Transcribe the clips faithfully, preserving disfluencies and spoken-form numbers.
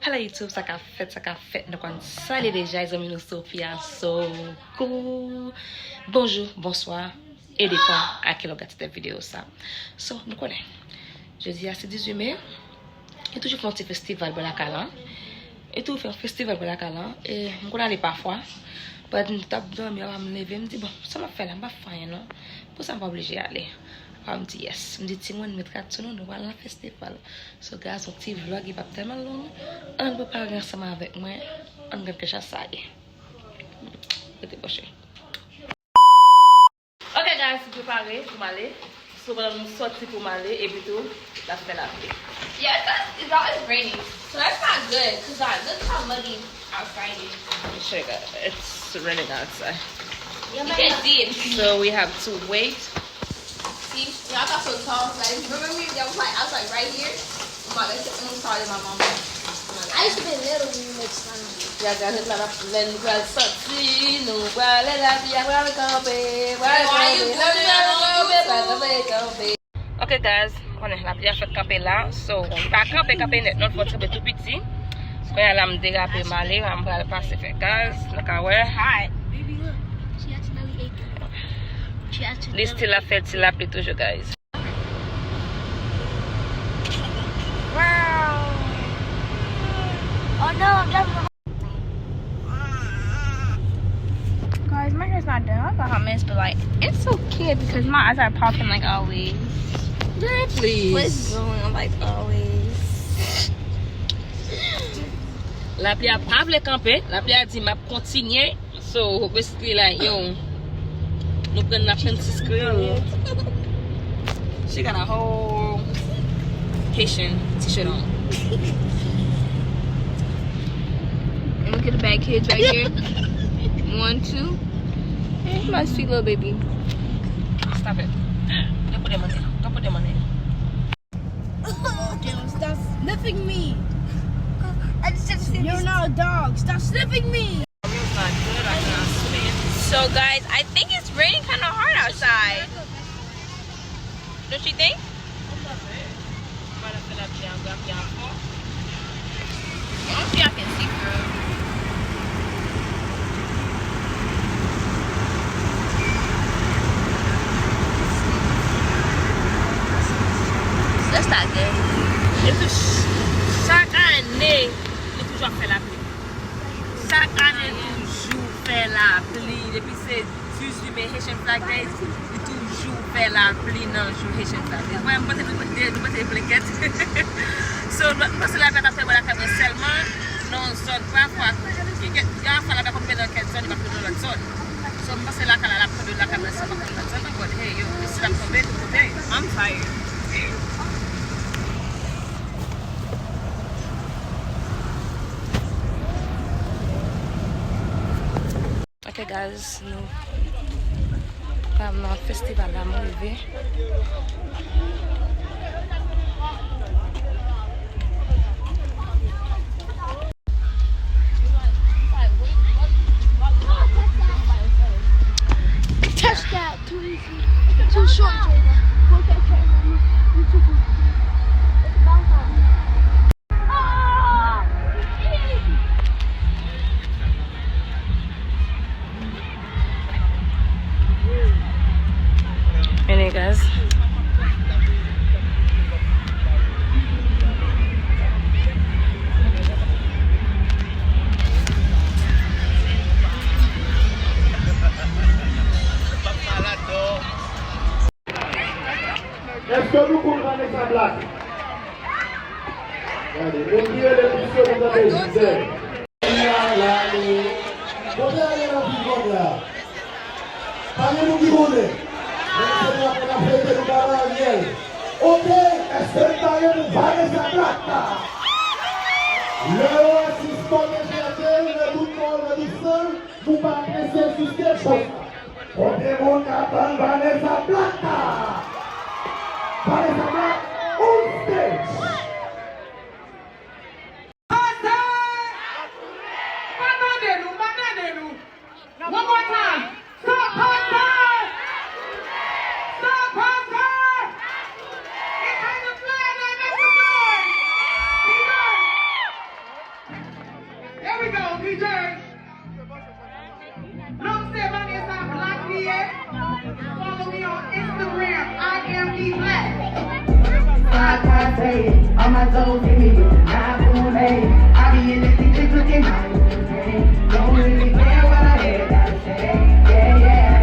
Ala YouTube, sa k ap fèt, sa k ap fèt, nou konn sa l ye deja, zanmi nou Sophia Sokou. Bonjou, bonswa, e depan a kilè w gade videyo sa. So, nou konnen, jodi a se dizuit me, e toujou fè yon ti festival bò lakay la. E toujou fè yon festival bò lakay la. E m konn ale pafwa. But m t ap dòmi, apa m leve, m di, "Bon, sa m ap fè la, m p ap fè anyen non. Pou sa m pa oblije ale." Apa m di, "Yes." M di, "Timoun, met rad sou nou, nou pral nan festival." So, guys, yon ti vlog, li p ap tèlman long. Ann prepare ansanm avèk mwen. Ann gad kijan sa ye. Rete branche. Ok, guys, nou prepare pou m ale. So, pandan nou sòti pou m ale, epi tou, l ap fè lapli. Yeah, it's, it's always raining. So that's not good, 'cause, uh, look how muddy outside is. Check it. It's raining outside. Yeah, you can see it. So we have to wait. See, y'all got so tall. Like, remember me? Y'all was like, I was like right here. My, I'm sorry, my mama. I used to be little when you make fun of me. Lè nou pral sòti, nou prale, lapli a pral kanpe, pral kanpe, lapli a pral kanpe, pral kanpe, kanpe. Ok, guys, konnen lapli a fèk kanpe la. So, li pa kanpe, kanpe nèt, non, fò l kanpe tou piti. Kounye a la, m derape, m ale, m pral pase fè gaz, nou ka wè. Hot. Baby, look. She accidentally ate it. She accidentally. Li still ap fè ti lapli toujou, guys. Wow. Oh no, I'm driving the Guys, my hair's not done. I got hot mess, but like, it's okay because my eyes are popping like always. Girl, please. What's going on like always? Lapli a pa vle kanpe. Lapli a di m ap kontinye. So, basically, like, yo, nou pran, n ap pran ti kreyòl. She got a whole Haitian t-shirt on. And look at the bad kids right here. One, two. Hey, my sweet little baby. Stop it. Don't put them on there. Don't put them on there. Damn, stop sniffing me. I just have to say You're this. Not a dog. Stop sniffing me. So guys, I think it's raining kind of hard outside. Don't you think? I don't think I can see, girl. Let's not get. Chak ane, li toujou ap fè lapli. Chak ane, toujou fè lapli. Depi se dizuit me, Haitian Flag Day, li toujou fè lapli nan jou Haitian Flag Day. Mwen, m pote, nou pote, nou pote blankèt. So, m panse lapli a t ap fè bò lakay mwen sèlman nan yon zòn. Pafwa, gen, gen, gen yon fwa lapli a konn tonbe nan kèk zòn, li pa tonbe nan lòt zòn. So, m panse lakay la, l ap tonbe lakay mwen sèlman, pa tonbe nan lòt zòn ankò. Hey, yo, li si l ap tonbe, tonbe. I'm tired. Ok, guys, nou pa nan festival la, nou rive. Touch that, too easy. Too short, Jada. Go get Jada. You too good. It's about time. Anyway, guys. Èske nou konn Vanessa Black? Gade, moun ki rele misye, moun nan bezwen. Kote Ariel anpil kòb la? Pa gen moun ki konnen. Men se nou ap fete nou ba Ariel. Ok, èske n pare pou Vanessa Black? Le racisme est fierté, le doute mort, le doute seul. Nou pa prese sou stage konsa. Konbyen moun k ap tann Vanessa Black? Vanessa Black on stage. Pase! Pa tande nou, pa tande nou. One more time. Sa pase! Sa pase! It's time to fly, man. Make some noise. Big noise. Look, se Vanessa Black li ye. Follow me on Instagram, I am the Black. On my toes, give me the night moon, hey. I be in the kitchen cooking my own thing. Don't really care what I hear gotta say, yeah, yeah.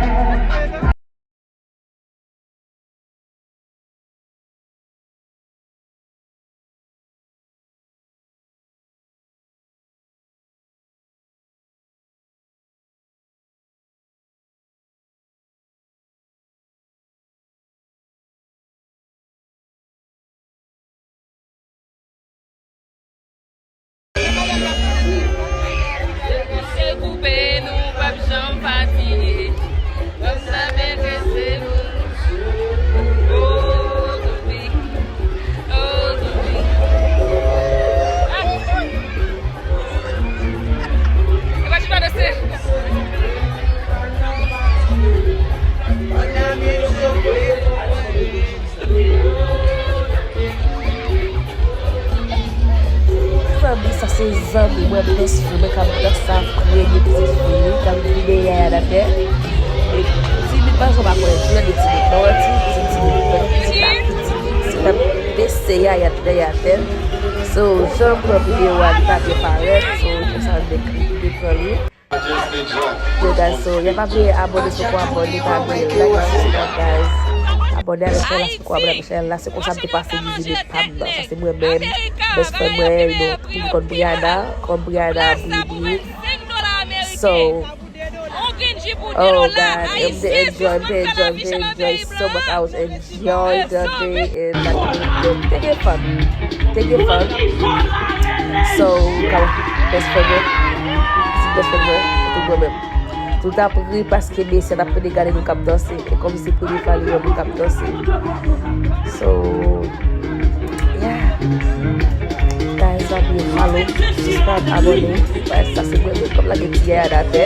Se koupe, nou p ap janm fatige. Banm sa bèl rese nou. Oh, zanmi. Oh, zanmi. Ah. E pa ti pa danse. Zanmi, sa se zanmi mwen, best friend mwen, k ap danse a, premye pitit fi li, k ap vide yaya atè. E timid, pa janm pa konnen, timid, timid, non, ti, ti, timid, pitit la, pitit, se t ap bese yaya atè, yaya atè. So, jan m pran videyo a, li pa byen parèt, so, konsa, m te, m te pran li. Yo, guys, so, y a pa bliye abòne si w poko abòne, pa bliye like, subscribe, guys. Abòne avèk chanèl la si w poko abòne avèk chanèl la. Se konsa m te pase dizuit minit pa m nan. Sa se mwen menm, best friend mwen, you know, ki konn Brianna, konn Brianna, Bri, Bri. So, oh, God, m te enjoy, m te enjoy, m te enjoy so much. I was enjoy the day and like, te gen fun. Te gen fun. So, ka wè, best friend mwen. Si best friend mwen, tout mwen menm. Tout ap ri paske mesye t ap pede gade nou k ap danse. E kòmsi premye fwa li wè moun k ap danse. So, yeah. Guys, pa bliye follow, subscribe, abòne. Guys, sa se mwen menm. Kòm lage ti yaya atè.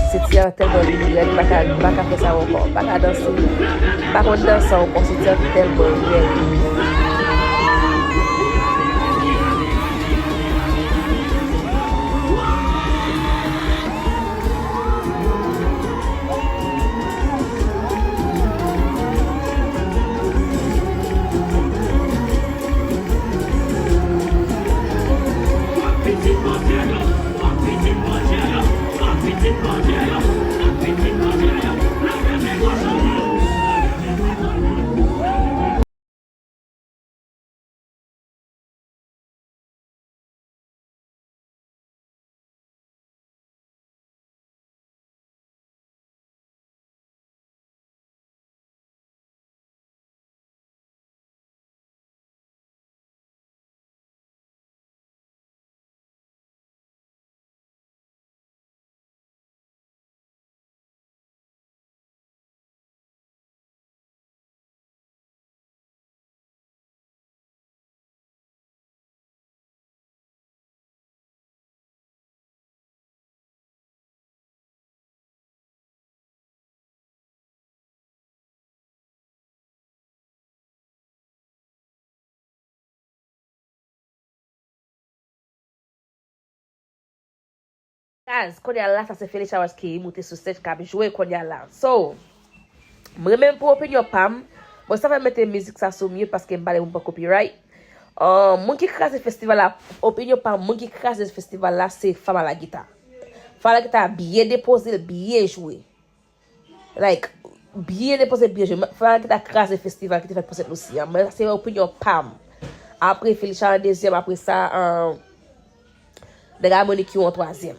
Se ti yaya tèlman li rèd, m pa ka, m pa ka fè sa ankò. M pa ka danse. M pa konn danse ankò, se ti yaya tèlman rèd. Guys, kounye a la, sa se Felicia West ki moute sou stage k ap jwe kounye a la. So, mwen menm pou opinyon pa m, bon, sa fè m mete mizik sa sou mute paske m pale pou m pran copyright. Uh, moun ki kraze festival la, opinyon pa m, moun ki kraze festival la, se Fanm a la Gita. Fanm a la Gita byen depoze, l byen jwe. Like, byen depoze, byen jwe. Fanm a la Gita kraze festival ki te fèt pou Sent Lisi an. Men sa se opinyon pa m. Apre Felicia an dezyèm, apre sa, uh, Nèg Amonique an twazyèm.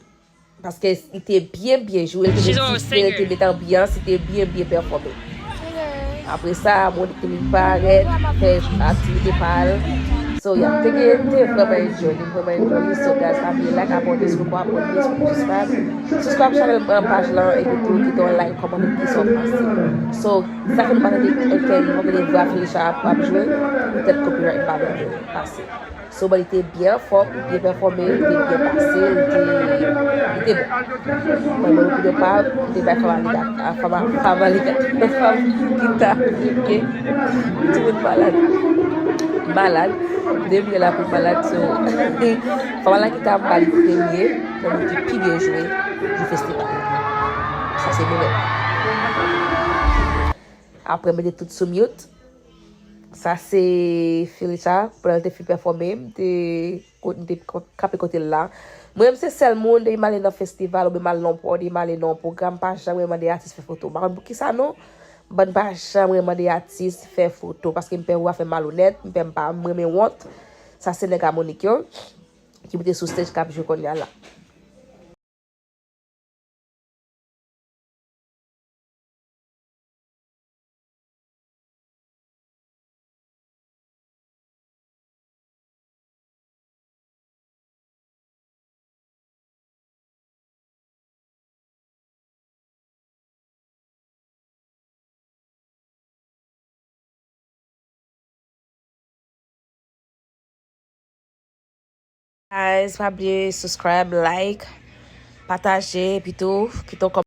Paske li te byen, byen jwe, li te met dife, li te met anbyans, li te byen, byen pèfòme. Apre sa, Monique te vin parèt, fè aktivite pa l. So, yeah, te gen, te vrèman enjoy, te vrèman enjoy. So, guys, pa bliye like, abòne, si w poko abòne, si w poko subscribe. Subscribe channel, uh, paj lan, epi tou kite yon like, kòmante, ki sa w panse. So, sa fè nou pa tande, ok, nou pa tande vwa Felicia ap, ap jwe, poutèt copyright pa mete pase. So, bon, li te byen anfòm, li te byen pèfòme, li te byen pase, li te, li te bon. Mwen, mwen, opinyon pa m, li te bay Fanm a la Gita, a, Fanm a, Fanm a la Gita, Fanm a la Gita, ok? Tout moun malad. Malad. Depi la pou malad, so. Fò malad ki ta ba li premye nan moun ki pi byen jwe di festival. Sa se mwen menm. Apre, mete tout sou mute. Sa se Felisa, pandan l te fin pèfòme, m te, kot, m te kanpe kote l la. Mwen menm se sèl moun, depi m ale nan festival oubyen m al nan pò, depi m ale nan yon pwogram, m pa janm mande atis fè foto. M pa konn poukisa non, but m pa janm mande atis fè foto, paske m pè pou afè malonèt, m pè m pa, m renmen wont. Sa se nèg Amonik yo, ki moute sou stage k ap jwe kounye a la. Guys, pa bliye subscribe, like, pataje, epi tou kite yon